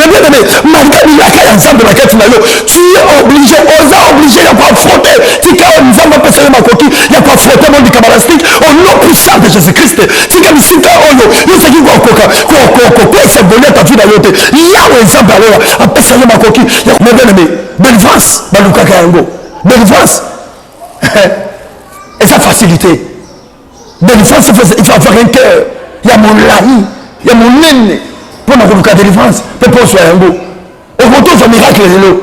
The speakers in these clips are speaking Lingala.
Mais bien aimé, malgré bilaka ya Nzambe na kati na yo, tu es obligé, oza obligé ya koaffronter. Tika oyo Nzambe apesa yo makoki ya koaffronter monde kabbalistique au nom puissant de Jésus-Christ. Tika bisika oyo yo ozalaki kokoka kokweyisa Goliath avi na yo te. Yawe Nzambe alola apesa yo makoki ya mais bien aimé, délivrance balukaka yango. Délivrance eza facilité. Délivrance, il faut avoir un cœur ya molai ya monene mpo na koluka délivrance mpe mpo ozwa yango. Okoki ozwa miracle lelo,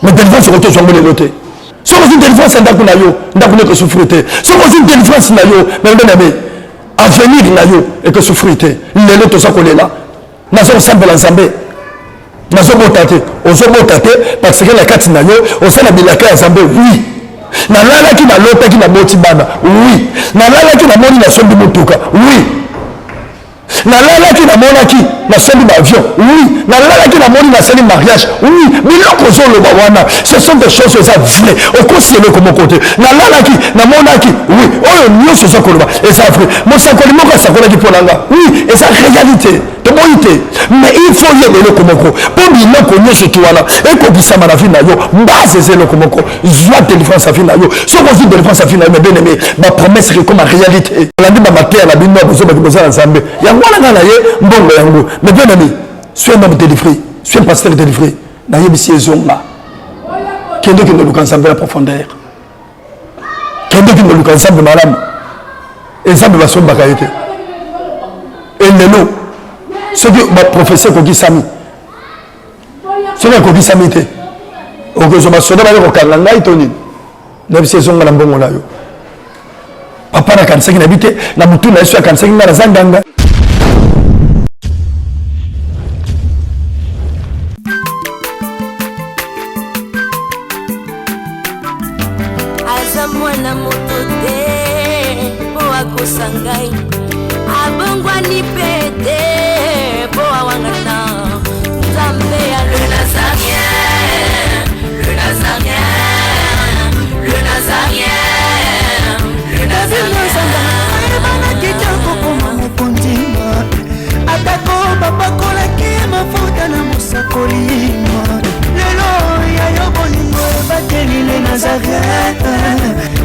mais délivrance okoki ozwa yango lelo te. Soki ozwi délivrance ya ndako na yo, ndako na ekosouffrir te. Soki ozwi délivrance na yo, mais bien aimé, avenir na yo ekosouffrir te. Lelo toza kolela, naza kosambela Nzambe, nazobota te. Ozobota te parce que na kati na yo oza na bilaka ya Nzambe. Oui, nalalaki, nalotaki naboti bana. Oui, nalalaki, namoni nasombi motuka. Oui, nalalaki, namonaki nasombi baavion. Oui, nalalaki, namoni nasali mariage. Oui, biloko ozoloba wana, ce sont des choses eza vrai, okosi eloko moko te. Nalalaki, namonaki, oui, oyo nyonso oza koloba eza vrai. Mosakoli moko asakolaki mpo na nga, oui, eza réalité, toboyi te. Mais il faut yeba eloko moko, mpo biloko nyonso tu wana ekokisama na vie na yo, base eza eloko moko: zwa délivrance ya vie na yo. Soki ozwi délivrance ya vie na yo, mais bien aimé, bapromesse ekoma réalité. Olandi bamateya na bino, bozobaki boza na Nzambe, yango wana ngai na ye mbongo yango. Mais bien aimé, sois un homme délivré, sois un pasteur délivré. Nayebisi, ezonga, kende, kende oluka Nzambe na profondeur, kende, kende oluka Nzambe malamu. Nzambe basombaka ye te. Elelo soki baprophétie ekokisami, soki ekokisami te, okozwa basoda bali kokanga ngai to nini. Nayebisi, ezonga na mbongo na yo. Papa nakanisaki, nayebi te na motu na ye so akanisaki ngai naza nganga. Aza mwana moto te mpo akosa ngai, abongwani mpe te mpo awangana. Nzambe ya le Nazarien, le Nazarien, le Nazarien, le Nazarien. Ayebanaki te kokoma mokonzi, atako bapakolaki mafuta na mosakoli. Lelo ya yo bolingo ebateli le Nazaret,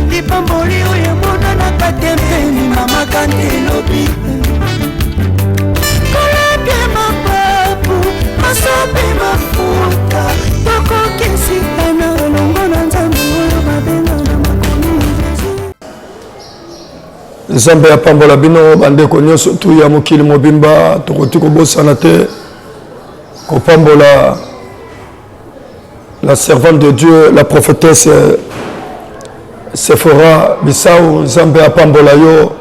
lipamboli oyo emonanaka te mpeni mama kante elobi kolapie mapapu masope mafuta tokokesitana elongo na Nzambe oyo babenga na makomi Jésus. Nzambe apambola bino, bandeko nyonso tu ya mokili mobimba. Tokoki kobosana te kopambola la servante de Dieu, la prophétesse Sephora Bisau. Nzambe apambola yo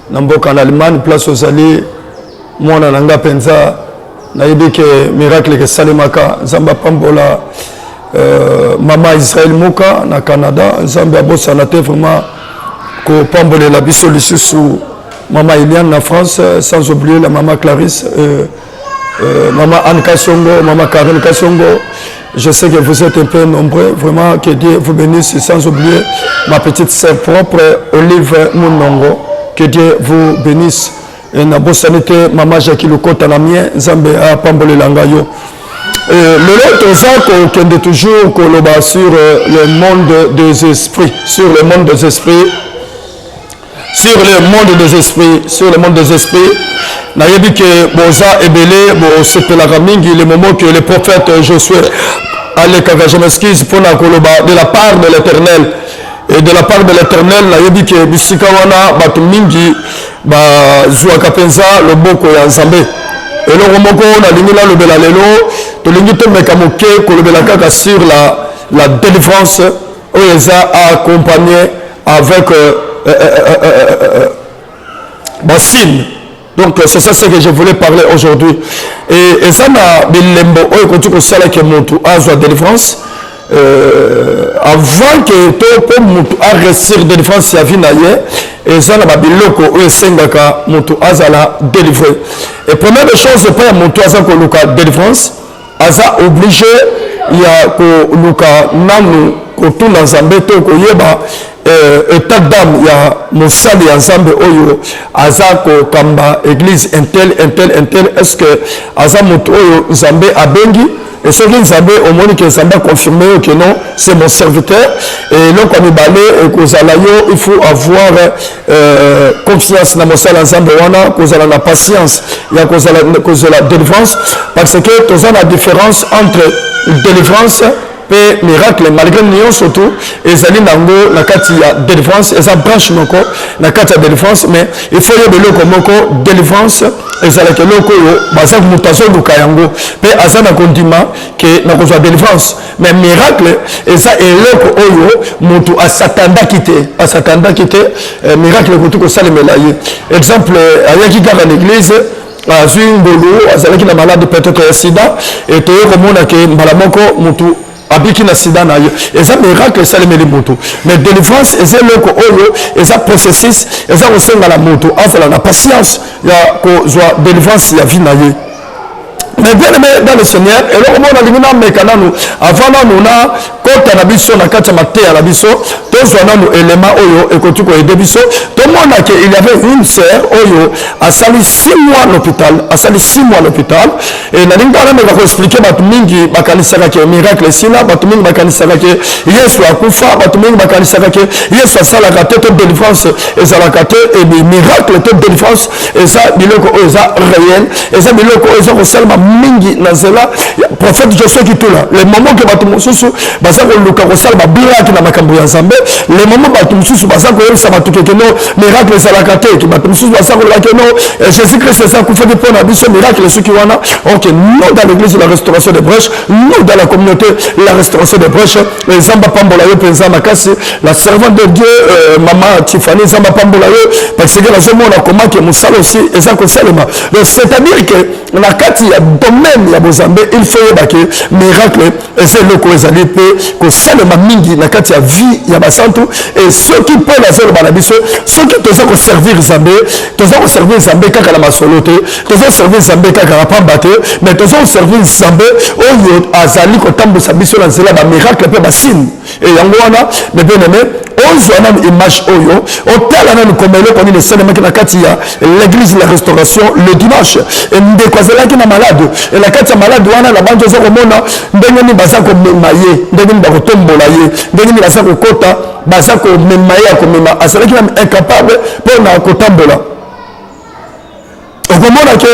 na mboka na Allemagne, place ozali, mwana na nga mpenza. Nayebi ke miracle ekesalemaka. Nzambe apambola mama Israel Muka na Canada. Nzambe abosana te vraiment kopambolela biso lisusu mama Eliane na France, sans oublier la mama Clarisse, mama Anne Kassongo, mama Karine Kassongo. Je sais que vous êtes un peu nombreux, vraiment, que Dieu vous bénisse, sans oublier ma petite sœur propre, Olive Munongo, que Dieu vous bénisse. Et nabosani te mama Jackie Lokota na mien. Nzambe apambolela ngai yo. Lelo toza kokende toujours koloba sur le monde des esprits, sur le monde des esprits, sur le monde des esprits, sur le monde des esprits. Nayebi ke boza ebele, bosepelaka mingi le moment que le prophète Josué alekaka, je m'excuse, mpona koloba de la part de l'Éternel. Et de la part de l'Éternel, nayebi ke bisika wana bato mingi bazwaka mpenza loboko ya Nzambe. Eloko moko nalingi nalobela lelo, tolingi tomeka moke kolobela kaka sur la délivrance oyo eza accompagné avec basigne. Donc c'est ça ce que je voulais parler aujourd'hui. Et eza na bilembo oyo ekoki kosalaki motu azwa délivrance. Avant que to mpo motu aréussir délivrance ya vie na ye, eza na babiloko oyo esengaka motu azala délivré. Et première des choses, epai ya motu aza koluka délivrance, aza obligé ya koluka nanu kotuna Nzambe to koyeba euh, état d'âme ya mosali ya nzambe oyo aza kokamba église intel intel intel est ce que aza moto oyo nzambe abengi et soki nzambe omoni ke nzambe aconfirme yo ke non c'est mon serviteur eloko ya mibale ekozala yo il faut avoir euh, confiance na mosala ya nzambe wana kozala na patience ya kozala kozela délivrance parce que toza na différence entre délivrance mpe miracle malgré nyonso tu ezali nango na kati ya délivrance eza branche moko na kati ya délivrance mais il faut yeba eloko moko délivrance ezalaka eloko oyo baza moto azoluka yango mpe aza na kondima ke nakozwa délivrance mais miracle eza eloko oyo moto asatandaki te asatandaki te eh, miracle ekoki kosalemela ye exemple ayaki kaka na église azwi ngolu azalaki na malade peut-être ya sida e toye komona ke mbala moko motu abiki na sida na ye eza miracle esalemeli motu mais délivrance eza eloko oyo eza processus eza kosenga na motu azala na patience ya kozwa délivrance ya vie na ye mais bien aimé dans le seigneur eloko moko nalingi nameka nanu avant nanu na kota na biso na kati ya mateya na biso tozwa nanu elema oyo ekoki koyede biso tomona ke il y avait une sœur oyo asali 6 mois na hôpital asali 6 mois na hôpital e nalingi kaka nameka koexplike bato mingi bakanisaka ke miracle esila bato mingi bakanisaka ke yesu akufa bato mingi bakanisaka ke yesu asalaka te to délivrance ezalaka te e miracle to délivrance eza biloko oyo eza réel eza biloko oyo eza kosalema mingi na nzela ya prophète josue kitula le moment ke bato mosusu baza koluka kosala babiraki na makambo ya nzambe le moment bato mosusu baza koyebisa bato keke no miracle ezalaka te ke bato mosusu baza koloba ke no eh, jésus christ eza akufaki mpo na biso miracle esuki wana ok nous dans l'église de la restauration de brèche nous dans la communauté la restauration de brèche eh, nzambe apambola yo mpenza makasi la servante de dieu euh, mama tiffany nzambe apambola yo parce que nazomona koma ke mosala osi eza kosalema donc c'est à dire que na kati ya domaine ya bozambe il faut yeba ke miracle eza eloko ezali mpe kosalema mingi na kati ya vie ya basantu e soki paul azoloba na biso soki toza koservir nzambe toza koservir nzambe kaka na masolo te toza koservir nzambe kaka na pamba te mais toza koservir nzambe oyo azali kotambwisa biso na nzela ya bamiracle mpe basigne E yango wana, mes bien-aimés, ozwa nanu image oyo, otala nanu koma eloko nini esalemaki na kati ya l'église la restauration le dimanche. E ndeko azalaki na malade, e na kati ya malade wana na banzi oza komona ndenge nini baza komema ye, ndenge nini bakotombola ye, ndenge nini baza kokota, baza komema ye ya komema, azalaki nanu incapable mpo na kotambola. Okomona ke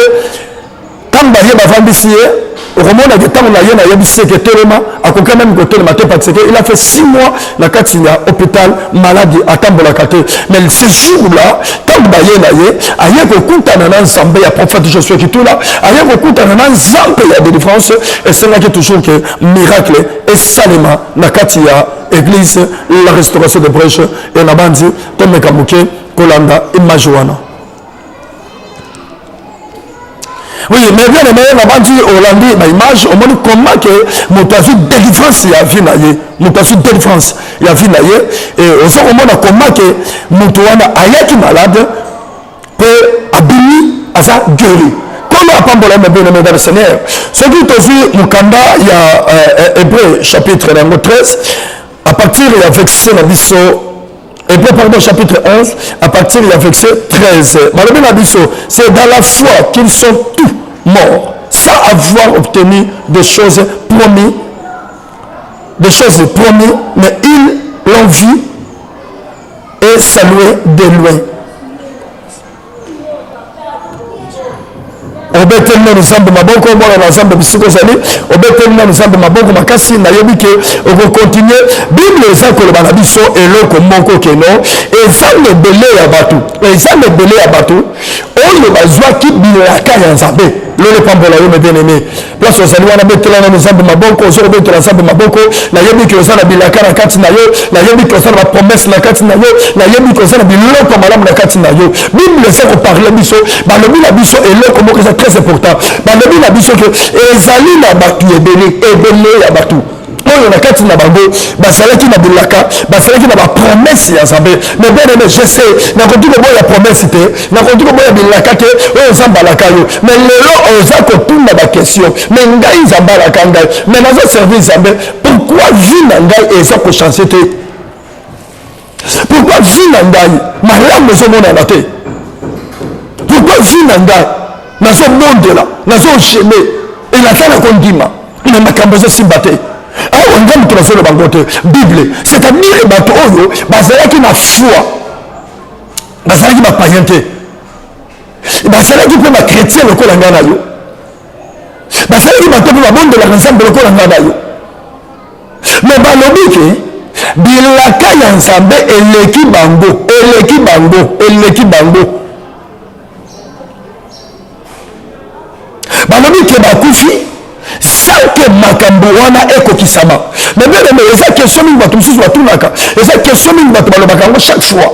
ntango baye bavandisi ye okomona ke ntango na ye nayebisi ye ke telema akoki meme kotelema te parce que il a fait 6 mois na kati ya hôpital maladi atambolaka te mais ce jour là ntango baye na ye aye kokutana na nzambe ya prophète josue kitula aye kokutana na nzambe ya délivrance esengaki toujours ke miracle esalema na kati ya église la restauration de brèche e na bandi tomeka moke kolanda image wana Oui, mais bien aimé, na bandi olandi ba image, omoni comment que moto azwi délivrance ya vie na ye, moto azwi délivrance ya vie na ye, et ozo komona comment que moto wana ayaki malade pe abimi aza guéri. Nkolo apambola ye bien aimé dans le Seigneur. Soki tozwi mokanda ya euh, Hébreu chapitre yango 13 à partir ya verset na biso Hébreu pardon chapitre 11 à partir ya verset 13 balobi na biso c'est dans la foi qu'ils sont tous morts sans avoir obtenu des choses promis des choses promis mais ils l'ont vu et salué de loin obeteli nanu nzambe maboko mwana na nzambe bisika ozali obeteli nanu nzambe maboko makasi nayebi ke okokontinue bible eza koloba na biso eloko moko keno eza na ebele ya bato eza na ebele ya bato oyo bazwaki bilaka ya nzambe lolo pambola yo mes bien aimé place ozali wana betela nano nzambe maboko ozo kobetela nzambe maboko nayebi ke oza na bilaka na kati na yo nayebi ke oza na bapromese na kati na yo nayebi ke oza na biloko ya malamu na kati na yo bible eza koparle biso balobi na biso eloko moko eza très important balobi na biso ke ezali na bato ebele ebele ya bato oyo na kati na bango bazalaki na bilaka bazalaki na bapromese ya nzambe mais bien aimé je sais nakoki koboya promese te nakoki koboya bilaka te oyo nzambe alaka yo mais lelo oza kotuna baquestion mais ngai nzambe alaka ngai mais nazo servir nzambe pourquoi vie na ngai eza kochange te? Pourquoi vie na ngai malamu ezomonana te? Pourquoi vie na ngai nazobondela, nazogene elaka na kondima na makambo ezosimba te? Awa ngai moto nazoloba yango te, Bible. C'est-à-dire bato oyo bazalaki na foi, bazalaki bapayen te, bazalaki mpe bachrétien lokola ngai na yo, bazalaki bato mpe babondelaka Nzambe lokola ngai na yo. Me balobi ke bilaka ya Nzambe eleki bango, eleki bango, eleki bango. Balobi ke bakufi sans ke makambo wana ekokisama. Mais bien aimé, eza question mingi bato mosusu batunaka, eza question mingi bato balobaka yango chaque fois.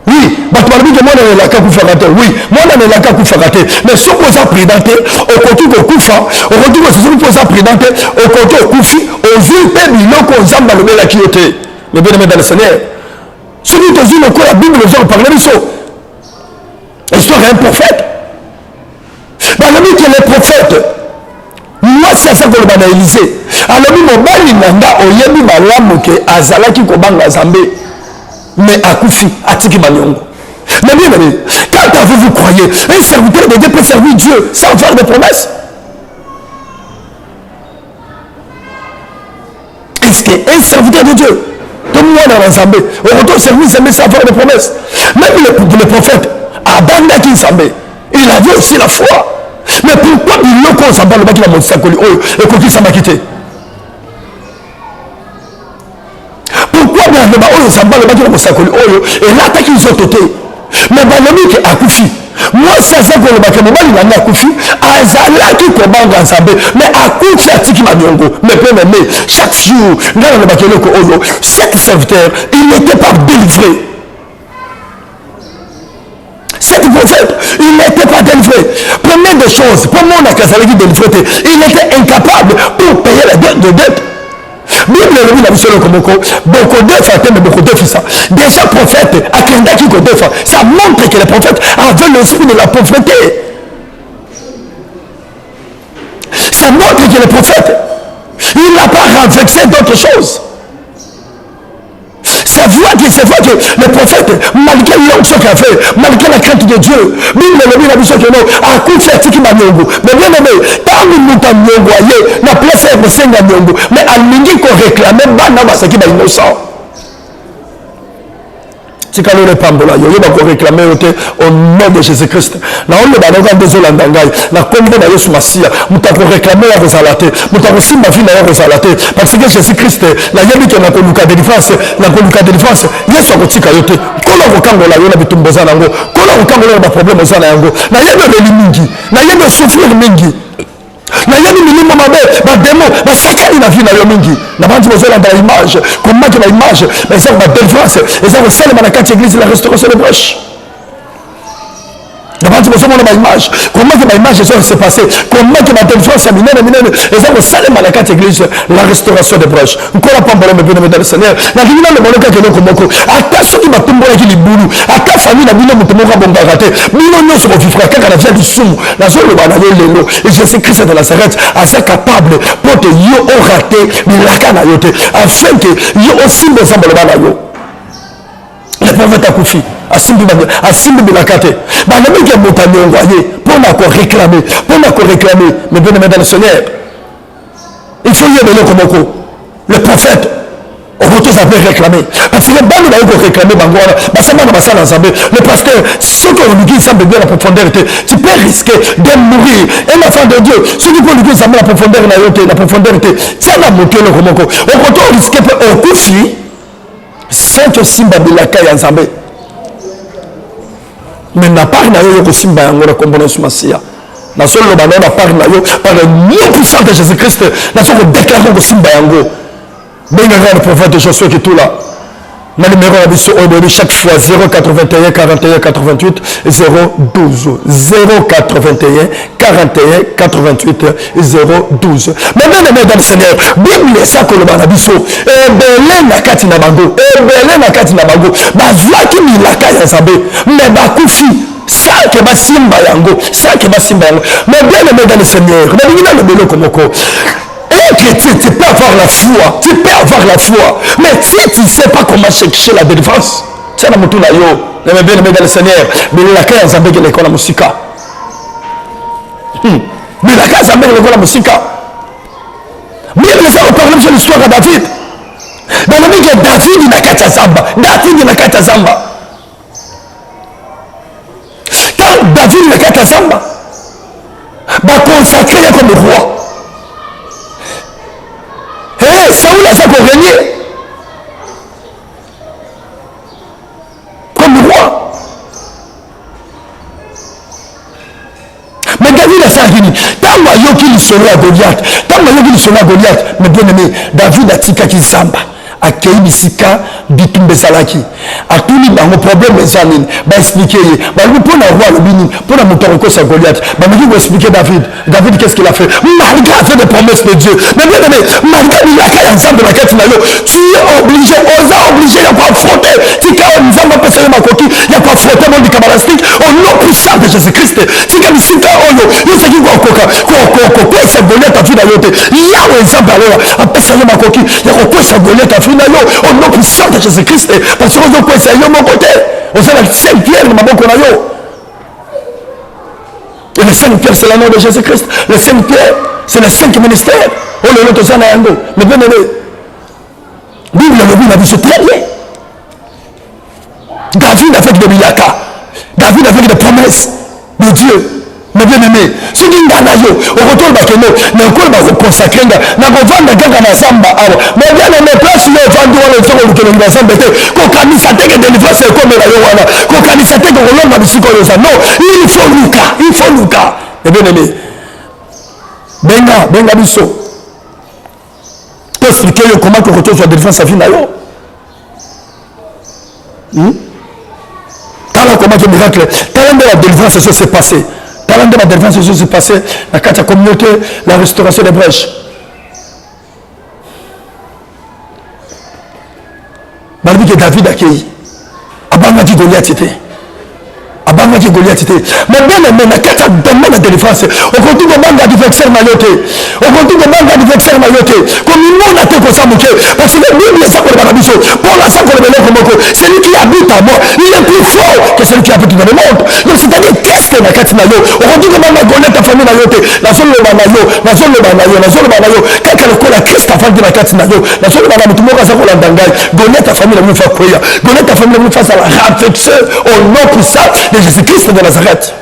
Oui, bato balobi ke mwana na elaka akufaka te. Oui, mwana na elaka akufaka te. Mais soki oza prudent te, okoki kokufa, okoki kosoki mpo oza prudent te, okoki okufi, ozwi mpe biloko Nzambe alobelaki yo te. Mais bien aimé dans le Seigneur, soki tozwi lokola Bible eza koparle biso histoire ya un prophète, balobi ke le prophète mwasi aza koloba na Elize, alobi mobali na nga oyebi malamu ke azalaki kobanga Nzambe, mais akufi atiki baniongo. Mais bien aimé, quand à vous vous croyez un serviteur de Dieu peut servir Dieu sans faire de promesses? Est-ce que un serviteur de Dieu, to mwana na Nzambe, okoki servir Nzambe sans faire de promesses? Même le prophète abandaki Nzambe, il avait aussi la foi. Mais pourquoi biloko Nzambe alobaki na mosakoli oyo ekokisamaki te? Pourquoi baloba oyo Nzambe alobaki na mosakoli oyo elataki nzoto te? Mais balobi ke akufi. Mwasi aza koloba ke mobali na ngai akufi, azalaki kobanga Nzambe, mais akufi atiki maniongo. Mais bien aimé, chaque jour ngai nalobaki eloko oyo, cet serviteur, il n'était pas délivré. Cet prophète, il n'était pas délivré. Première des choses, pour moi, azalaki délivré te, il était incapable pour payer la dette de dette. Bible elobi na biso eloko moko, bokodefa te, mais bokodefisa. Déjà prophète akendaki kodefa, ça montre que le prophète avait l'esprit de la pauvreté. Ça montre que le prophète, il n'a pas renversé d'autres choses. C'est vrai que, c'est vrai que le prophète, malgré l'onction qu'il a fait, malgré la crainte de Dieu, Bible elobi na biso que non, akufi atiki baniongo. Mais bien aimé, ntango moto aniongo aye na place ya kosenga niongo, mais alingi koréclamer bana bazalaki ba innocent. Tika lolo epambola yo, yo bakoreklame yo te au nom de Jésus Christ. Naoloba nayoka nde ozolanda ngai na nkombo na Yesu Masiya, moto akoreklame yo akozala te, moto akosimba vi na yo akozala te, parce que Jésus Christ, nayebi ke nakoluka délivrance, nakoluka délivrance, Yesu akotika yo te. Nkolo akokangola yo na bitumba oza na yango, Nkolo akokangola yo na baproblème oza na yango. Nayebi oleli mingi, nayebi osouffrir mingi, nayebi milimo mabe, bademo basakani na vie na yo mingi. Na banzi bozolanda ba image, komaki ba image, eza ba délivrance eza kosalema na kati ya église la restauration de brèche. Na banzi bozomona ba image, komaki ba image eza kose passe, komaki ba délivrance ya minene minene eza kosalema na kati ya église la restauration de brèche. Nkolo apambola me bino dans le Seigneur. Nalingi naloba no kaka eloko moko, ata soki batumbolaki libulu, ata famille na bino moto moko abongaka te, bino nyonso bovivra kaka na vie ya lisumu. Nazoloba na yo lelo, Jésus Christ de Nazareth aza capable mpo te yo orate bilaka na yo te, afin que yo osimba Nzambe aloba na yo. Le prophète akufi, asimbi bilaka te, balobi ke moto alongwa ye mpo na koréclame, mpo na koréclame. Mais bien aimé dans le Seigneur, il faut yeba eloko moko, le prophète okoki oza mpe réclamer, parce que bana baye koréclame bango wana baza bana basala Nzambe. Le pasteur, soki oluki Nzambe bien na profondeur te, tu peux risquer de mourir. Un enfant de Dieu, soki mpe oluki Nzambe na profondeur na yo te, na profondeur te, tia na moto eloko moko, okoki oriske mpe okufi sans que osimba bilaka ya Nzambe. Mais na part na yo, yo kosimba yango na kombo na Yesu Masiya. Nazoloba na yo na part na yo, par le nom puissant de Jésus Christ, nazo kodeklare kosimba yango. Bengaka le prophète Josué Kitula na numéro na biso oyo boyebi chaque fois, 081 41 88 012, 081 41 88 012. Mais bien aimé dans le Seigneur, Bible eza koloba na biso, ebele na kati na bango, ebele na kati na bango bazwaki milaka ya Nzambe, mais bakufi sans que basimba yango, sans que basimba yango. Mais bien aimé dans le Seigneur, nalingi naloba eloko moko. Un chrétien, tu peux avoir la foi, tu peux avoir la foi, mais si tu ne sais pas comment chercher la délivrance, Tia na motu na yo, mais bien aimé dans le Seigneur, bilaka ya Nzambe ekeleka na mosika. Bilaka ya Nzambe ekeleka na mosika. Bible eza koparle biso l'histoire ya David. Balobi ke David na kati ya zamba, David na kati ya zamba. Tant David na kati ya zamba, bakonsacre ye comme roi. Hey, Saoul aza korenier comme roi. Mais David asalaki nini? Ntango ayoki lisolo ya Goliath, ntango ayoki lisolo ya Goliath, mais bien aimé, David atikaki zamba, akei bisika bitumba ezalaki, atuni bango problème eza nini, baexplike ye, balobi mpo na roi alobi nini, mpo na moto akokosa Goliath. Bameki koexplike David. David, qu'est-ce qu'il a fait? Malgré avait des promesses de Dieu, mais bien aimé, malgré bilaka ya Nzambe na kati na yo, tu es obligé, oza obligé ya koaffronter. Tika oyo Nzambe apesa yo makoki ya koaffronter monde kabbalistique au nom puissant de Jésus-Christ. Tika bisika oyo yo ozalaki kokoka kokwesa Goliath avi na yo te. Yawe Nzambe alola apesa yo makoki ya kokwesa Goliath avi na yo au nom puissant de Jésus-Christ, parce que ozokwesa yo moko te, oza na Saint Pierre na maboko na yo. Et le Saint Pierre, c'est le nom de Jésus-Christ. Le Saint Pierre, c'est le cinq ministère. Oh, le nom de yango. Mais bien aimé, Bible elobi na biso très bien. David avec des bilaka, David avec des promesses de Dieu. Mais bien aimé, soki nga na yo okotoloba keno nakola bakokonsakre nga nakovanda kaka na zamba awa. Mais bien aimé, place yo ovandi wana oza koluka elongi na Nzambe te, kokanisa te ke délivrance ekomela yo wana, kokanisa te ke kolonga bisika oyo oza. Non, il faut luka, il faut luka. Mais bien aimé, benga benga biso toexplike yo comment tokoki tozwa délivrance ya vie na yo. Tala comment que miracle, tala nde la délivrance ezo se passer, tala nde ba délivrance ezo se passer na kati ya communauté, la restauration des brèches. Balobi ke David akei, abangaki Goliath te, abangaki Goliath te. Mais bien aimé, na kati ya domaine ya délivrance, okoki kobanga adversaire na yo te, okoki kobanga adversaire na yo te, komimona te koza moke, parce que Bible eza koloba na biso, Paul aza koloba eloko moko, celui qui habite à moi, il est plus fort que celui qui habite dans le monde. Donc c'est-à-dire Christ na kati na yo, okoki kobanga Goliath ya famille na yo te. Nazoloba na yo, nazoloba na yo, nazoloba na yo, kaka lokola Christ afandi na kati na yo, nazoloba na moto moko aza kolanda ngai, Goliath ya famille na bino fa kweya, Goliath ya famille na bino fa azala renversé au nom puissant de Jésus-Christ de Nazareth.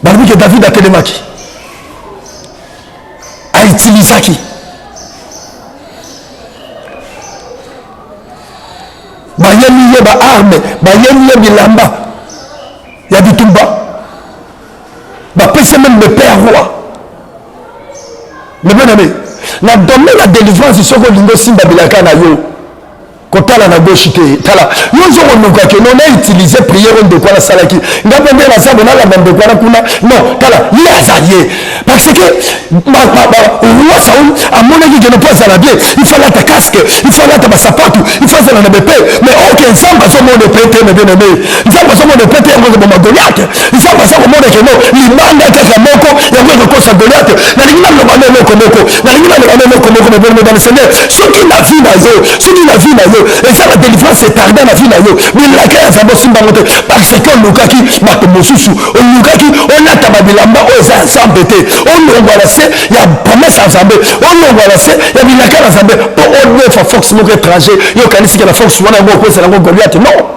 Balobi ke David atelemaki, autilisaki bayeli ye ba arme, bayeli ye bilamba ya bitumba, bapesi meme le père roi. Mais bien aimé, na domaine ya délivrance, soki olingi osimba bilaka na yo, kotala na gauche te, tala yo ozo koluka ke non, na utiliser prière oyo ndeko wana asalaki, nga mpe nde naza bo nalanda ndeko wana kuna. Non, tala ye aza ye, parce que roi Saul amonaki ke no mpo azala bien, il faut alata casque, il faut alata basapatu, il faut azala na bepe. Mais oke Nzambe azomona epe te. Mais bien aimé, Nzambe azomona epe te, yango ezoboma Goliath. Nzambe aza komona ke no libanga kaka moko yango ekokosa Goliath. Nalingi naloba na eloko moko, nalingi naloba na eloko moko, mais bien aimé dans le Seigneur, soki na vie na yo, soki na vie na yo eza na délivrance etarda na vie na yo, bilaka ya Nzambe osimba yango te, parce que olukaki bato mosusu, olukaki olata babilamba oyo eza ya Nzambe te, olongwa na se ya promesse ya Nzambe, olongwa na se ya bilaka na Nzambe mpo odefa force moko étranger. Yo okanisi ke na force wana yango okwesela yango Goliath? Non.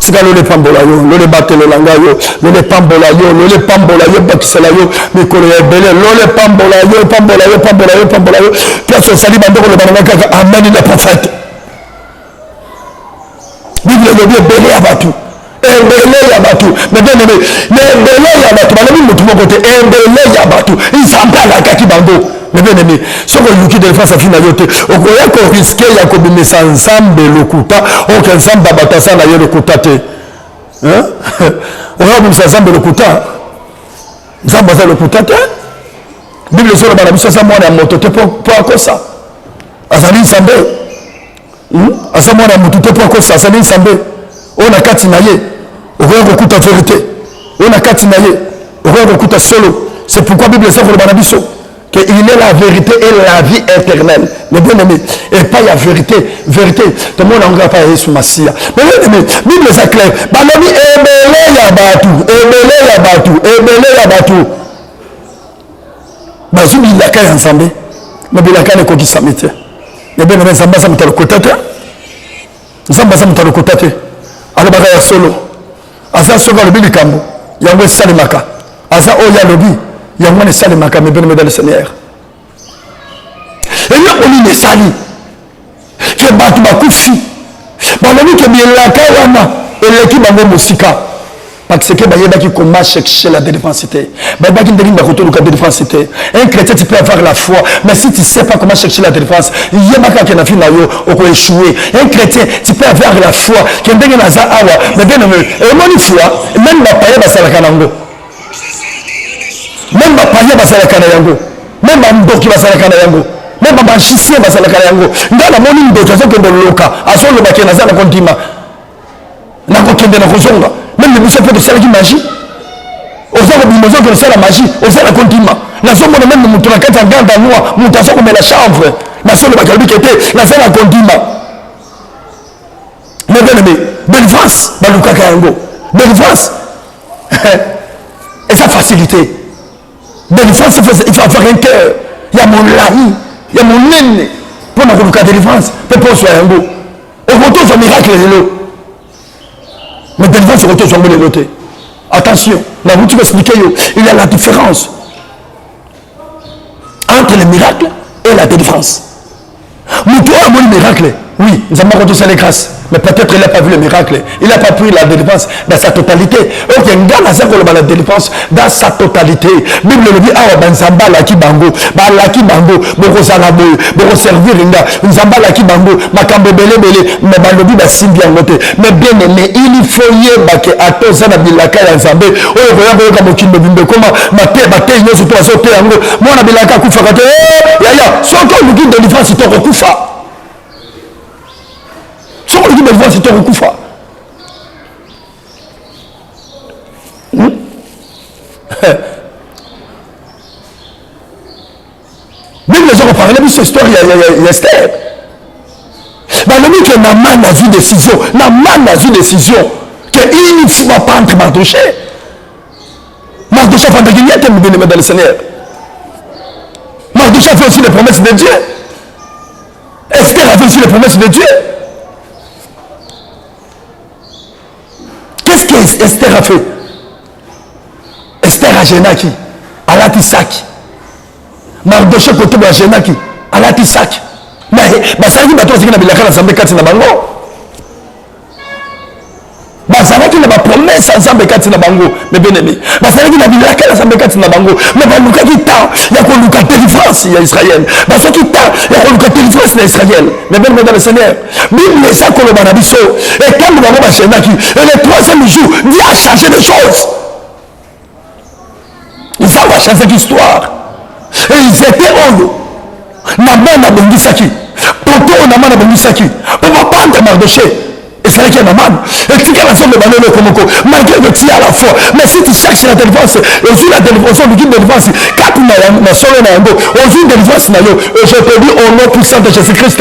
Tika lolo epambola yo, lolo ebatelela ngai yo, lolo epambola yo, lolo epambola yo, ebakisela yo mikolo ya ebele, lolo epambola yo, epambola yo, epambola yo, epambola yo. Place ozali, bande koloba na ngai kaka amen le prophète. Bible elobi ebele ya bato, ebele ya bato, mais bien aimé, na ebele ya bato balobi motu moko te, ebele ya bato Nzambe alakaki bango. Mais bien aimé, soki oluki délivrance ya vie na yo te, okoya koriske ya kobimisa Nzambe lokuta. Oke Nzambe ya bato aza na ye lokuta te. Okoya kobimisa Nzambe lokuta, Nzambe aza lokuta te. Bible ezoloba na biso aza mwana ya moto te mpo akosa, azali Nzambe. Aza mwana ya motu te mpo akosa, azali Nzambe. Oyo na kati na ye okoya kokuta verité, oyo na kati na ye okoya kokuta solo. C'est pourquoi Bible eza koloba na biso. Que il est la vérité et la vie éternelle. Mais bien aimé, et pas la vérité, vérité. Tout le monde a pas Yesu Masiya. Mais bien aimé, Bible est claire. Balobi ebele ya batu, ebele ya batu, ebele ya batu. Bazwi bilaka ya Nzambe, mais bilaka ekokisami te. Mais bien aimé, Nzambe aza moto ya lokuta te. Nzambe aza moto ya lokuta te. Alobaka ya solo. Aza soki alobi likambo, yango esalemaka. Aza oyo alobi, yango wana esalemaka. Mes bien-aimés dans le Seigneur. Eloko nini esali ke bato bakufi? Balobi ke bilaka wana eleki bango mosika. Parce que bayebaki comment chercher la délivrance te. Bayebaki ndenge nini bakotoluka délivrance te. Un chrétien, tu peux avoir la foi, mais si tu sais pas comment chercher la délivrance, yebaka ke na vie na yo oko échouer. Un chrétien, tu peux avoir la foi ke ndenge naza awa, mais bien aimé, omoni foi, même ba païens basalaka nango. Même ba païens basalaka na yango. Même ba ndoki basalaka na yango. Même ba magicien basalaka na yango. Nga namoni ndoki azokende loka, azoloba ke naza na kondima. Nakokende nakozonga. Même biso mpe tosalaki magie. Oza kobima ozokende kosala magie, oza na kondima. Nazomona meme moto na kati ya grande noix, moto aza komela chanvre. Nazolobaka alobi ke te, naza na kondima. Mais bien aimé, délivrance balukaka yango. Délivrance eza facilité. Délivrance, il faut avoir un cœur ya molai, ya monene mpo na koluka délivrance mpe mpo ozwa yango. Okoki ozwa miracle lelo, mais délivrance okoki ozwa yango lelo te. Attention, nakuti koexplike yo, il y a la différence entre le miracle et la délivrance. Moto oyo amoni miracle, oui, Nzambe akoki tosala grâce, mais peut-être il n'a pas vu le miracle, il n'a pas pris la délivrance dans sa totalité. Ok, nga naza koloba la délivrance dans sa totalité. Bible elobi awa ba Nzambe alaki bango, balaki bango bokozala boye, bokoservir nga. Nzambe alaki bango makambo ebele ebele, mais balobi basimbi yango te. Mais bien aimé, il faut yeba ke ata oza na bilaka ya Nzambe oyo koya koyoka mokili mobimba ekoma mateya, bateyi nyonso to bazoteya yango, mwana bilaka akufaka te. Eh, yaya, soki oluki délivrance te okokufa. Soki oluki délivrance te okokufa. Bible eza koparle biso histoire ya Esther. Balobi ke Naman azwi décision, Naman azwi décision ke il faut bapendre Mardochée. Mardochée afandaki nie te, bien-aimé dans le Seigneur. Mardochée a fait aussi les promesses de Dieu. Esther a fait aussi les promesses de Dieu. Qu'est-ce que Esther a fait? Esther agenaki, alati saki. Mardochée kote boye agenaki, alati saki. Mais bazalaki bato bazalaki na bilaka na Nzambe kati na bango. Bazalaki na bapromese ya Nzambe kati na bango, mes bien-aimés. Bazalaki na bilaka ya Nzambe kati na bango, mais balukaki temps ya koluka délivrance ya Israël. Bazwaki temps ya koluka délivrance na Israël. Mes bien-aimés dans le Seigneur, Bible eza koloba na biso, et tango bango bagenaki, et le troisième jour, Dieu a changé les choses. Nzambe achangeaki histoire. Et ils étaient oyo Naman abongisaki, poto oyo Naman abongisaki mpo bapandre Mardochée ezalaki ya Naman. Etikala Nzambe bana eloko moko, malgré que tu as la foi, mais si tu cherches la délivrance, ozwi la délivrance, oluki délivrance kati na yango, na solo na yango, ozwi délivrance na yo. Et je te dis au nom puissant de Jésus-Christ,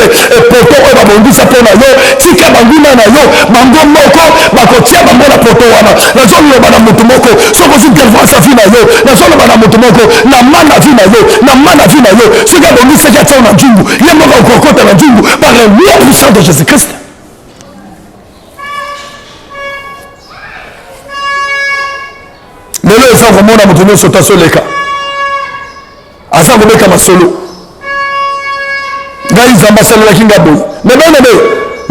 poto oyo babongisa mpo na yo, tika banguna na yo bango moko bakotia bango na poto wana. Nazoloba na moto moko, soki ozwi délivrance ya vie na yo, nazoloba na moto moko na ma na vie na yo, na ma na vie na yo, soki abongisaki atia na nzungu, ye moko akokota na nzungu par le nom puissant de Jésus-Christ. Lelo eza komona moto nyonso to azoleka aza kobeta masolo, ngai Nzambe asalelaki nga boye. Me bene be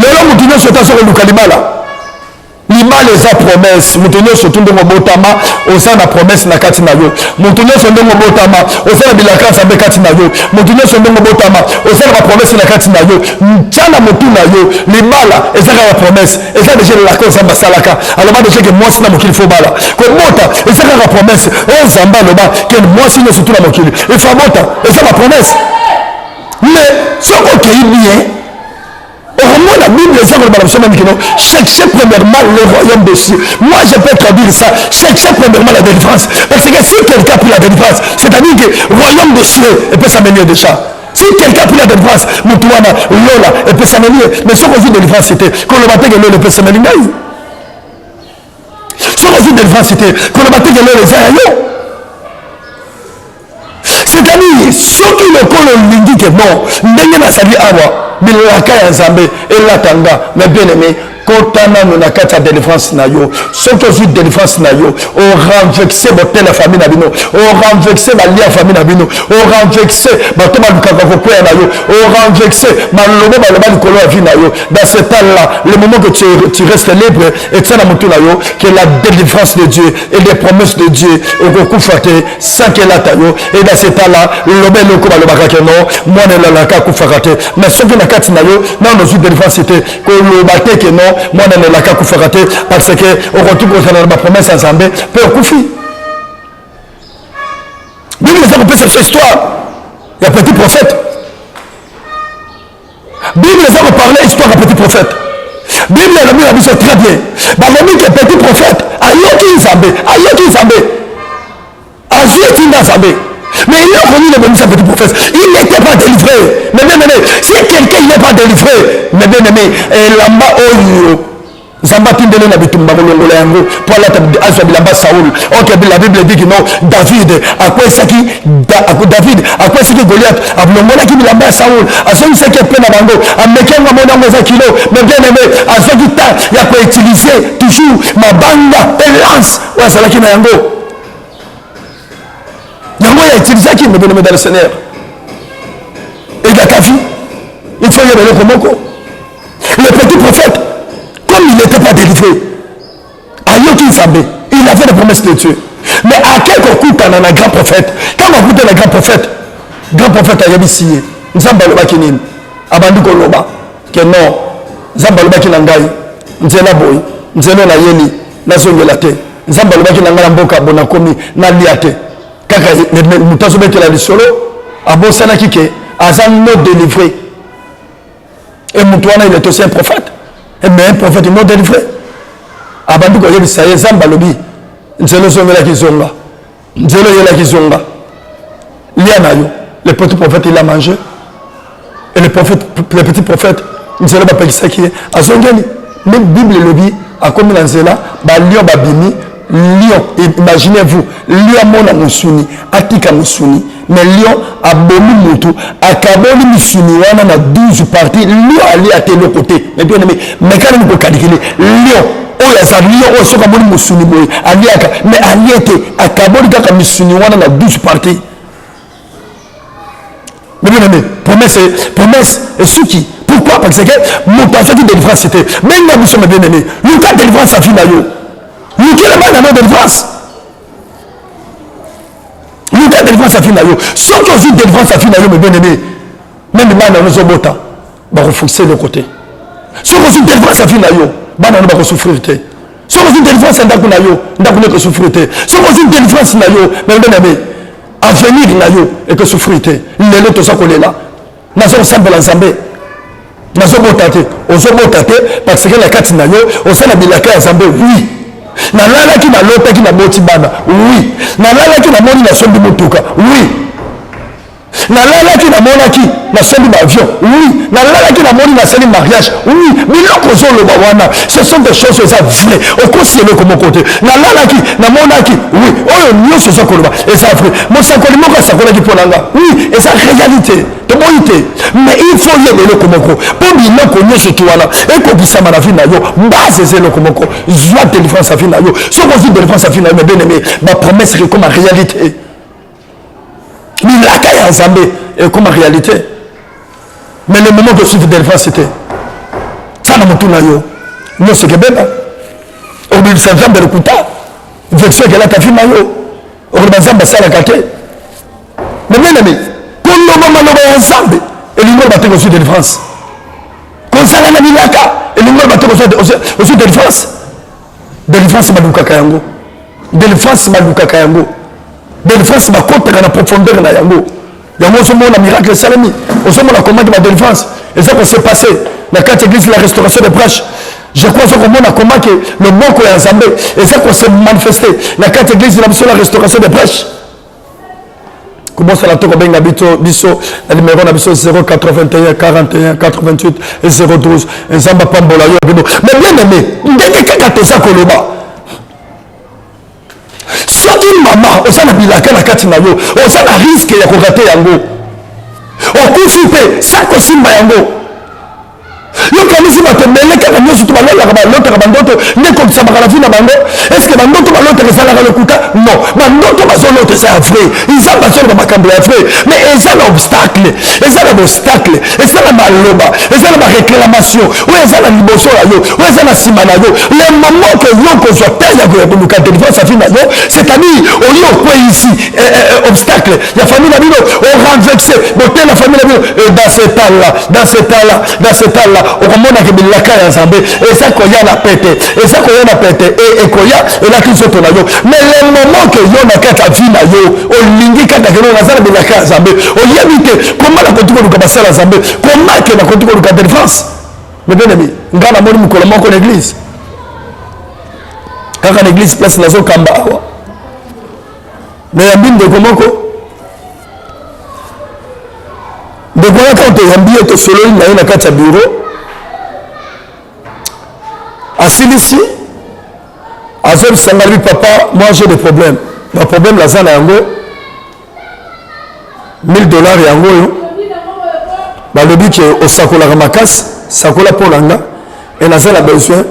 lelo moto nyonso to aza koluka libala. Libala eza promesse. Moto nyonso tu ndenge obotama oza na promesse na kati na yo. Moto nyonso ndenge obotama oza na bilaka ya Nzambe kati na yo. Moto nyonso ndenge obotama oza na bapromesse na kati na yo. Tia na motu na yo libala eza kaka promesse, eza deja elaka oyo Nzambe asalaka. Aloba deja ke mwasi na mokili fo bala. Kobota eza kaka promesse oyo Nzambe aloba ke mwasi nyonso tu na mokili il faut abota, eza ba promesse. Mais soki okei bien, Okomona Bible eza koloba na biso meme kino cherchez premièrement le royaume des cieux. Moi je peux traduire ça, cherchez premièrement la délivrance. Parce que si quelqu'un a pris la délivrance, c'est-à-dire que royaume des cieux epesameli ye déjà. Si quelqu'un a pris la délivrance, moto wana lola epesameli ye. Mais soki ozwi délivrance te, koloba te ke lola epesameli ngai. Soki ozwi délivrance te, koloba te ke lola eza ya yo. C'est-à-dire soki lokola olingi ke bon ndenge nazali awa bilaka ya Nzambe elata nga, mais bien aimé kota nanu na kati ya delivrance na yo. Soki ozwi delivrance na yo, orenvexe botel ya famille na bino, orenvexe balia ya famille na bino, orenvexe bato balukaka kokweya na yo, orenvexe maloba baloba likolo ya vie na yo. Dans ce temps là, le moment que tu restes libre, etia na motu na yo que la délivrance de Dieu et des promesses de Dieu okokufa te sans que elata yo. Et dans ce temps là, loba eloko balobaka ke non, mwana elalaka akufaka te. Mais soki na kati na yo nano ozwi délivrance te, koloba te ke non, mwana elelaka akufaka te, parce que okoki kozala na bapromesse ya Nzambe mpe okufi. Bible eza kopesa biso histoire ya petit prophète. Bible eza koparle histoire ya petit prophète. Bible elobi na biso très bien, balobi ke petit prophète ayoki Nzambe, ayoki Nzambe, azwi etinda Nzambe. Mais eloko nini ebomisa petit prophète? Il n'était pas délivré. Mais bien aimé, si quelqu'un il n'est pas délivré, mais bien aimé, elamba oyo Nzambe atindeli na bitumba kolongola yango mpo alata azwa bilamba Saul. Ok, la Bible dit que non, David akwesaki David akwesaki Goliath, alongolaki bilamba ya Saul, azongisaki epe na bango, ameki yango, amoni yango eza kilo. Mais bien aimé, azwaki temps ya koutiliser toujours mabanga mpe lance oyo azalaki na yango, yango ya utilisaki. Mais bien aimé dans le Seigneur, et dans ta vie, il faut yeba eloko moko. Le petit prophète, comme il n'était pas délivré, ayoki Nzambe, il avait la promesse de Dieu. Mais ake kokutana na grand prophète. Ntango akutana na grand prophète, grand prophète ayebisi ye, Nzambe alobaki nini? Abandi koloba ke non, Nzambe alobaki na ngai nzela boye, nzela nayeli nazongela te. Nzambe alobaki na ngai na mboka bo nakomi nalia te. Kaka moto azobetela lisolo abosanaki ke aza non délivré. Et moto wana il est aussi un prophète. Et mais un prophète non délivré. Abandi koyebisa ye Nzambe alobi nzela ozongelaki zonga, nzela oyelaki zonga, lia na yo. Le petit prophète il a mangé. Et le prophète, le petit prophète nzela bapekisaki ye azongeli. Mais Bible elobi akomi na nzela ba lion babimi. Lion, imaginez-vous, lion amona mosuni, atika mosuni, mais lion abomi mutu, akaboli misuni wana na 12 parties. Lion alia te eloko te. Mais bien aimé, meka nini kokalikile lion oyo aza lion oyo soki amoni mosuni boye aliaka, mais alie te, akaboli kaka misuni wana na 12 parties. Mais bien aimé, promesse, promesse esuki. Pourquoi? Parce que moto azwaki délivrance te. Benga biso, mais bien aimé, luka délivrance ya vie na yo, lukela bana na délivrance, luka délivrance ya vie na yo. Soki ozwi délivrance ya vie na yo, mais bien aimé, meme bana yo ozobota bakofukisa eloko te. Soki ozwi délivrance ya vie na yo, bana no bakosouffrir te. Soki ozwi délivrance ya ndako na yo, ndako no ekosouffrir te. Soki ozwi délivrance na yo, mais bien aimé, avenir na yo ekosouffrir te. Lelo toza kolela, naza kosambela Nzambe, nazobota te. Ozobota te parce que na kati na yo oza na bilaka ya Nzambe. Oui, nalalaki nalotaki naboti bana. Oui, nalalaki namoni nasombi motuka. Oui, nalalaki namonaki nasombi baavion. Oui, nalalaki namoni nasali mariage. Oui, biloko ozoloba wana, ce sont des choses eza vrai, okosi eloko moko te. Nalalaki namonaki, oui, oyo nyonso oza koloba eza vrai. Mosakoli moko asakolaki mpo na nga, oui, eza réalité, toboyi te. Mais il faut yeba eloko moko, mpo biloko nyonso tu wana ekokisama na vie na yo, base eza eloko moko: zwa délivrance ya vie na yo. Soki ozwi délivrance ya vie na yo, mais bien aimé, bapromesse ekoma réalité, bilaka ya Nzambe ekoma réalité. Mais le moment que suivi délivrance te, tia na motu na yo nyonso ekebeba, okobimisa Nzambe lokuta, version ekelata vi na yo, okoloba Nzambe asalaka te. Mais bien aimé, koloba maloba ya Nzambe elingi oloba te kozwi délivrance. Kozala na bilaka elingi oloba te ozwi délivrance. Délivrance balukaka yango, délivrance balukaka yango, délivrance bakotaka na profondeur na yango. Yango ozomona miracle esalemi, ozomona komaki ba délivrance eza kose passe. Na kati église la restauration de brèche, je crois oza komona comment ke loboko ya Nzambe eza ko se manifester na kati église na biso la restauration de brèche. Kobosana to kobenga biso biso na numero na biso 081 41 88 012. Nzambe apambola yo bino. Mais bien aimé, ndenge kaka toza koloba, soki mama oza na bilaka na kati na yo, oza na risque ya korate yango, okufi mpe sa kosimba yango. Yokanisi bato ebele kaka nyonso to balolaka, balotaka bandoto nde ekokisamaka na vie na bango. Est-ce bandoto balotaka ezalaka lokuta? Non, bandoto bazolota eza ya vrai. Nzambe azoloba makambo ya vrai, mais eza na obstacle, eza na obstacle, eza na maloba, eza na baréclamation oyo eza na liboso na yo, oyo eza na nsima na yo. Le moment que yo kozwa te ya koya koluka délivrance ya vie na yo, c'est-à-dire oyo okweyisi obstacle ya famille na bino, orenverse bote na famille na bino. Et dans ce temps là dans ce temps là dans ce temps là okomonaka bilaka ya Nzambe eza koya na pete, eza koya na pete e ekoya elaki nzoto na yo. Mais le moment que yo na kati ya vie na yo olingi kaka keno naza na bilaka ya Nzambe, oyebi te koma nakoki koluka basala ya Nzambe, koma ke nakoki koluka délivrance. Mais bien aimé, nga namoni mokolo moko na église, kaka na église place nazokamba awa, nayambi ndeko moko. Ndeko wana, ntango toyambi ye, tosololi na ye na kati ya bureau, asilisi, azobisanga, lobi: "Papa, moi j'ai des problèmes." Baproblème naza na yango, 1000 $. Yango oyo balobi ke osakolaka makasi, sakola mpo na nga e naza na besoin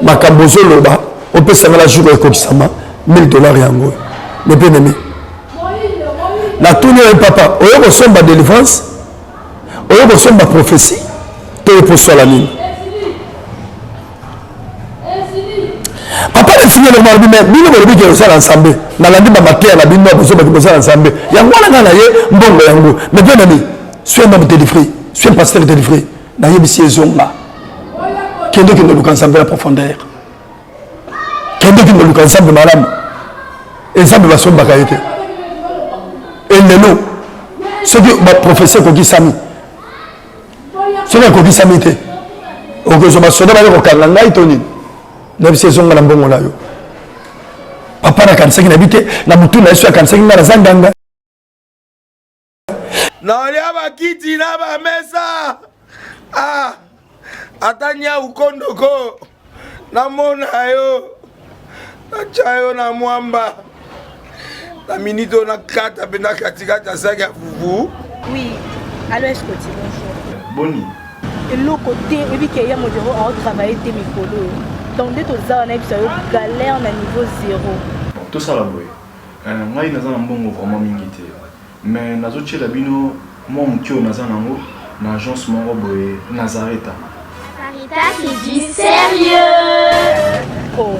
makambo ozoloba opesanga na jour ekokisama. 1000 $, yango oyo. Mais bien aimé, natuni oyo: "Papa, oyo kosomba délivrance, oyo kosomba prophétie, to oyo poswala nini?" Papa nasingi eloko, balobi: "Mais bino bolobi ke osala Nzambe, nalandi bamateya na bino, bozobaki bosala Nzambe." Yango wana ngai na ye mbongo yango. Mais bien aimé, suis un homme délivré, suis un pasteur délivré. Nayebisi: "Ezonga, kende, kende oluka Nzambe na profondeur, kende, kende oluka Nzambe malamu. Nzambe basombaka ye te." Elelo soki baprophétie ekokisami, soki ekokisami te, okozwa basoda bali kokanga ngai to nini. Nayebisi: "Ezonga na mbongo na yo, papa." Nakanisaki, nayebi te na motu na ye so akanisaki ngai naza nganga. Naolia bakiti na bamesa, ah, ata nyau kondoko namona yo, natya yo na mwamba na miniti oyo, nakata mpenza katikati ya saki ya fufu. Oui, allo Escoti, bonjour. Boni? Eloko te, oyebi ke ya modero aotravaille te mikolo oyo. Donc nde toza wana, yebisa yo, galère na niveau zéro. Bon, tosala boye. Ngai naza na mbongo vraiment mingi te, mais nazotiela bino mwa moke oyo naza nango na agence moko boye, Nazareta. Sarita, c'est du sérieux. Oh.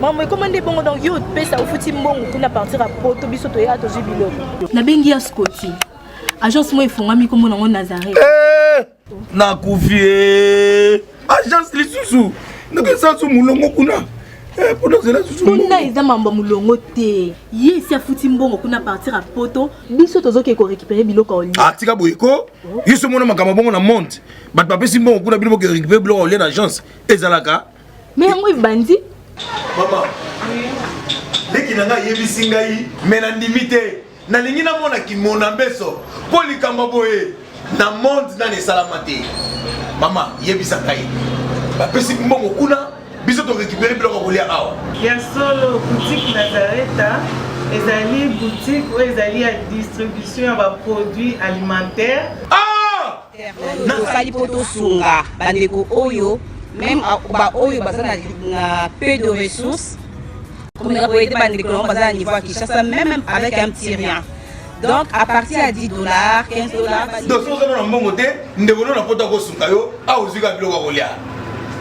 Mambo ekoma nde bongo. Donc yo opesa, ofuti mbongo kuna partir ya poto, biso toyaka tozwi biloko. Nabengi ya Scoti, agence moko efungwami, nkombo nango Nazareth. Eh, nakufi e agence lisusu ndenge eza molongo kuna. Eh, mpona ozela susu. Kuna eza mambo ya molongo te. Ye esi afuti mbongo kuna partir ya poto, biso tozoke korécupérer biloko ya olia. Ah, tika boye ko. Yo so omona makambo bongo na monde, bato bapesi mbongo kuna, bino boke récupérer biloko ya olia na agence, ezalaka? Mais yango ebandi. Mama leki na ngai ayebisi ngai, me nandimi te. Nalingi namona kimona mbeso mpo likambo boye na monde nani esalama te. Mama, yebisa ngai, bapesi mbongo kuna, biso torécupérer biloko ya kolia awa? Ya solo, boutique Nazareta ezali boutique oyo ezali ya distribution ya baproduit alimentaire. Ah! Tosali mpo tosunga bandeko oyo, même baoyo baza na peu de ressources, komeka koaider bandeko nango baza na niveau ya Kinshasa, même avec un petit rien. Donc à partir ya 10 $, 15 $. Donc soki oza na mbongo te, ndeko no na poto akosunga yo awa, ozwi kaka biloko ya kolia.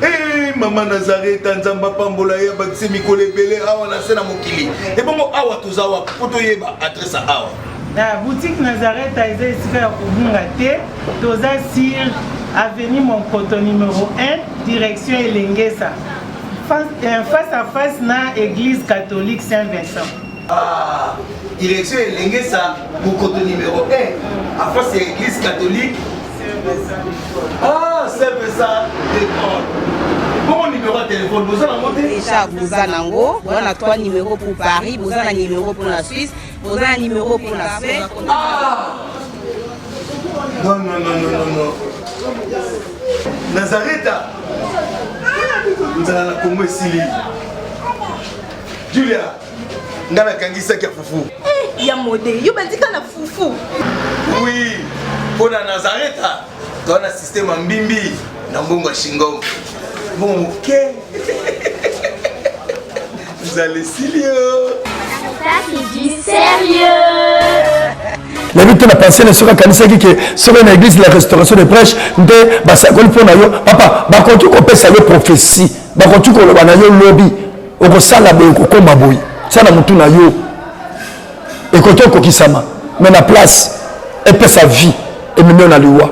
Eh, mama Nazareta, Nzambe apambola ye, abakise mikolo ebele awa na se na mokili. Ebongo awa toza wapi, mpo toyeba adresse ya awa? Na boutique Nazareta eza esika ya kobunga te. Toza sur avenue Monkoto numéro 1, direction Elengesa, face à face na église catholique Saint Vincent. Ah, direction Elengesa, Mokoto numéro 1, en face ya église catholique. Ah, Saint Vincent. Kinshasa décolle. Bongo numéro ya téléphone boza nango te? Déjà boza nango, boza na 3 numéros pour Paris, boza na numéro pour la Suisse, boza na numéro pour la Suède. Ah non non non non non non. Nazareta. Nzala na Congo esili. Julia, nga nakangisaki ya fufu. Eh, ya mode, yo bandika na fufu. Oui, mpo na Nazareta toa na système ya mbimbi na mbongo ya shingom. Mbongo moke. Nzala esili yo. Ça, c'est du sérieux. Nayebi te na pensée na soki akanisaki ke soki na église la restauration de prêche nde basakoli mpo na yo papa, bakoki kopesa yo prophétie, bakoki koloba na yo lobi okosala boye, okokoma boye, tia na motu na yo ekoki okokisama, mais na place epesa vie ememi yo na liwa.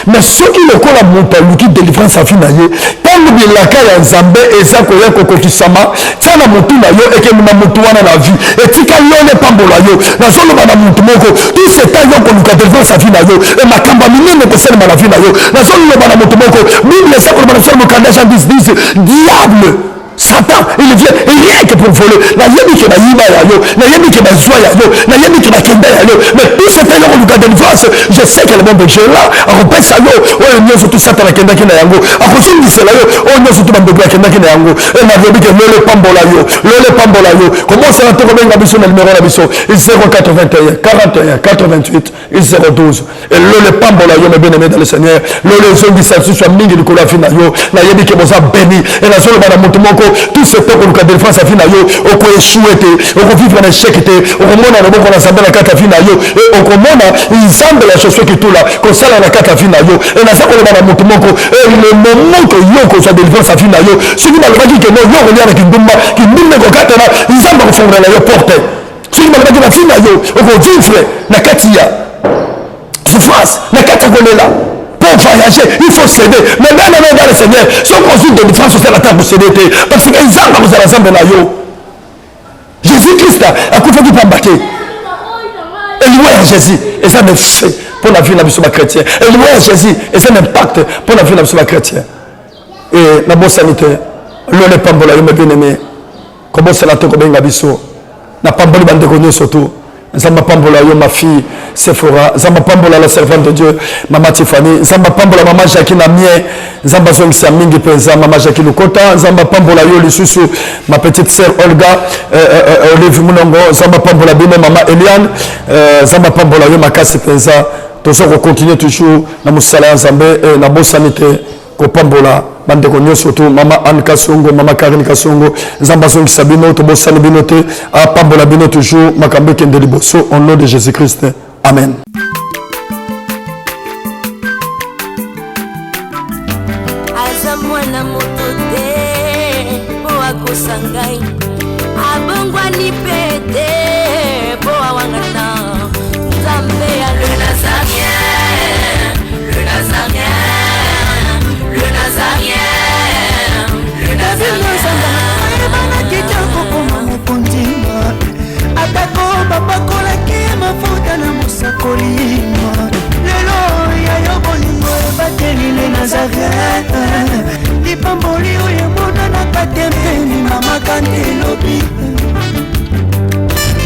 Mais soki lokola moto aluki delivrance ya vie na ye, ntango bilaka ya Nzambe eza koya kokokisama, tia na motu na yo ekemema motu wana na vie, etikali yo nde pambola yo. Nazoloba na motu moko, tout ce temps yo koluka delivrance ya vie na yo, e makambo ya minene ekosalema na vie na yo. Nazoloba na motu moko, Bible eza koloba na biso na mokanda Jean 10 10, diable Satan, il vient rien que pour voler. Nayebi ke bayiba ya yo, nayebi ke bazwa ya yo, nayebi ke bakenda ya yo. Mais tout ce temps koluka délivrance, je sais que le bon berger là akopesa yo oyo nyonso tout Satan akendaki na yango, akozongisela yo oyo nyonso tout bandoki akendaki na yango. E nalobi ke lolo pambola yo, lolo pambola yo. Kobosana te kobenga biso na numéro na biso 081 41 88 012. Elolo epambola yo, mes bien-aimés dans le Seigneur. Lolo ezongisa lisusu ya mingi likolo ya vie na yo. Nayebi ke boza béni. E nazoloba na moto moko, tout ce temps koluka délivrance ya vie na yo, okoechoue te, okovivre na échec te, okomona loboko na Nzambe na kati ya vie na yo, e okomona Nzambe ya Josue Kitula kosala na kati ya vie na yo. E naza koloba na moto moko, e le moment que yo okozwa délivrance ya vie na yo, soki balobaki ke no yo okolia na kindumba, kindumba ekokatana, Nzambe akofongolela yo porte. Soki balobaki na vie na yo okovivre na kati ya souffrance, na kati ya kolela, pour voyager il faut céder. Mais bien aimé dans le Seigneur, soki ozwi délivrance, osala ata kocéder te, parce que Nzambe akozala Nzambe na yo. Jésus Christ akufaki pamba te. Eliwa ya Jésus eza na effet mpo na vie na biso bachrétien. Eliwa ya Jésus eza na impact mpo na vie na biso bachrétien. E nabosani te, lolo epambola yo, mes bien aimé. Kobosana te kobenga biso. Napamboli bandeko nyonso tu. Nzambe apambola yo, ma fille Sephora. Nzambe apambola la servante de Dieu mama Tiffany. Nzambe apambola mama Jackie na mien. Nzambe azongisa mingi mpenza mama Jackie Lukota. Nzambe apambola yo lisusu ma petite sœur Olga Olive Munongo. Nzambe apambola bino mama Eliane. Nzambe apambola yo makasi mpenza. Toza kocontinue toujours na mosala ya Nzambe. Nabosani te kopambola bandeko nyonso tu, mama Anne Kasongo, mama Karine Kasongo. Nzambe azongisa bino, tobosani bino te, apambola bino toujours, makambo ekende liboso au nom de Jésus Christ, amen. Aza mwana moto te mpo akosa ngai, abongwani mpe te mpo awangana Nzambe ya le Nazarien, le Nazarien, le Nazarien, le Nazarien. Ayebanaki te kokoma mokonzi, atako bapakolaki mafuta na mosakoli. Lelo ya yo bolingo ebateli le Nazareth, lipamboli oyo emonanaka te mpeni mama kante elobi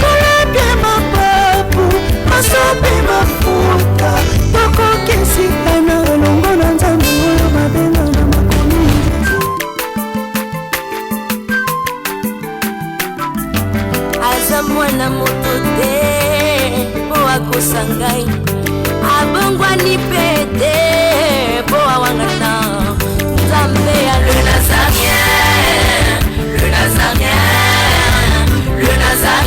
kolapie mapapu masopi mafuta tokokisikana elongo na Nzambe oyo babenga na makomi. Aza mwana moto te mpo akosa ngai, abongwani mpe te mpo awangana Nzambe ya le Nazarien.